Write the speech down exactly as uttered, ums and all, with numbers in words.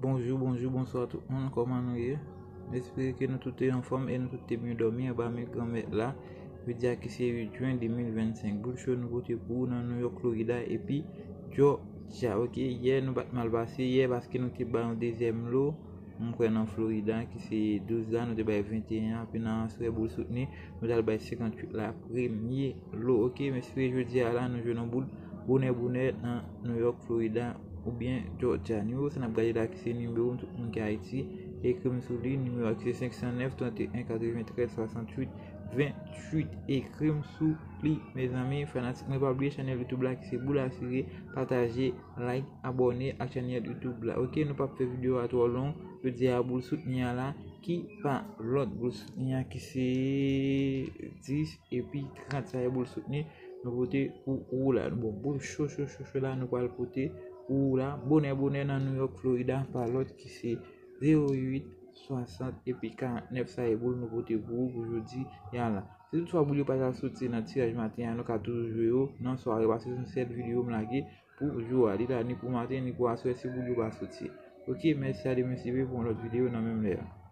Bonjou, bonjou, bonswa tout moun, kòman nou ye? M espere ke nou tout te anfòm e nou tout te byen dòmi anba men Granmèt la. Jodi a ki se uit jen de mil vennsenk, boul cho nou pote pou ou nan New York, Florida epi Georgia. Ok, yè nou pa t mal pase, yè paske nou te bay yon dezyèm lo, m kwè nan Florida, ki se douz la, nou te bay venteyen, epi nan aswè boul soutni, nou t al bay senkantuit la, premye lo. Ok, m espere jodi a la, nou jwenn yon boul bonè bonè nan New York, Florida, oubyen Georgia. Nimewo sa n ap gade la ki se nimewo m, tout moun ki Ayiti, ekri m sou li, nimewo a ki se senk san nèf, trannteyen, katreventrèz, swasanntuit, venntuit, ekri m sou li, mezanmi, fanatik mwen, pa bliye chanèl YouTube la ki se Boul Asire, pataje, like, abòne ak chanèl YouTube la. Ok, nou p ap fè videyo a twò long, jodi a boul soutni a la, ki pa lòt boul soutni a ki se dis epi trant, sa e boul soutni nou pote pou ou la. Bon, boul cho, cho, cho, cho la, nou pral pote pou ou la. Bonè, bonè nan New York, Florida, pa lòt ki se zewo uit, swasant epi karantnèf, sa e boul nou pote pou ou pou jodi a la. Si toutfwa boul yo pa ta soti nan tiraj maten an, nou ka toujou jwe yo nan sware, paske se yon sèl videyo m lage pou jou a. Li la ni pou maten, ni pou aswè, si boul yo pa soti. Ok, mèsi a Demen Sive pou yon lòt videyo nan menm lè a.